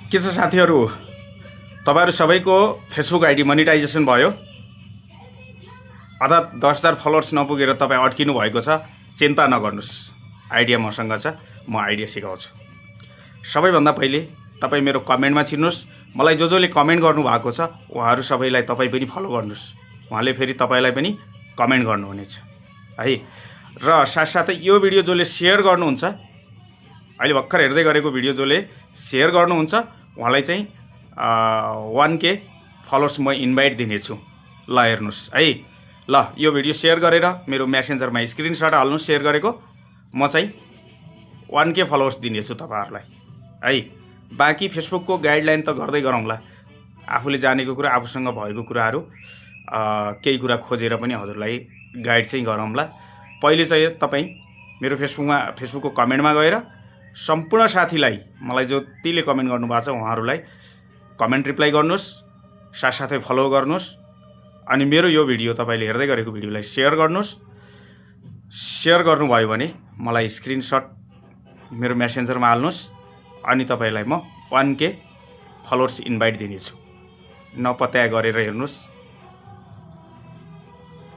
के छ साथीहरू, तपाईँहरू सबैको फेसबुक आइडी मोनिटाइजेसन भयो अर्थात् 10,000 फलोवर्स नपुगेर तपाईँ अड्किनु भएको छ। चिन्ता नगर्नुहोस्, आइडिया मसँग छ, म आइडिया सिकाउँछु। सबैभन्दा पहिले तपाईँ मेरो कमेन्टमा छिर्नुहोस्। मलाई जसले कमेन्ट गर्नुभएको छ उहाँहरू सबैलाई तपाईँ पनि फलो गर्नुहोस्। उहाँले फेरि तपाईँलाई पनि कमेन्ट गर्नुहुनेछ है। र साथसाथै यो भिडियो जसले सेयर गर्नुहुन्छ, अहिले भर्खर हेर्दै गरेको भिडियो जसले सेयर गर्नुहुन्छ उहाँलाई चाहिँ 1K फलोवर्स म इन्भाइट दिनेछु। ल हेर्नुहोस् है। ल यो भिडियो सेयर गरेर मेरो मेसेन्जरमा स्क्रिनसट हाल्नुहोस् सेयर गरेको। म चाहिँ 1K फलोवर्स दिनेछु तपाईँहरूलाई है। बाँकी फेसबुकको गाइडलाइन त गर्दै गरौँला। आफूले जानेको कुरा, आफूसँग भएको कुराहरू केही कुरा खोजेर पनि हजुरलाई गाइड चाहिँ गरौँला। पहिले चाहिँ तपाईँ मेरो फेसबुकको कमेन्टमा गएर सम्पूर्ण साथीलाई, मलाई जतिले कमेन्ट गर्नुभएको छ उहाँहरूलाई कमेन्ट रिप्लाई गर्नुहोस्, साथसाथै फलो गर्नुहोस्। अनि मेरो यो भिडियो तपाईँले हेर्दै गरेको भिडियोलाई सेयर गर्नुहोस्। सेयर गर्नुभयो भने मलाई स्क्रिनसट मेरो मेसेन्जरमा हाल्नुहोस्। अनि तपाईँलाई म 1K फलोवर्स इन्भाइट दिनेछु। नपत्या गरेर हेर्नुहोस्।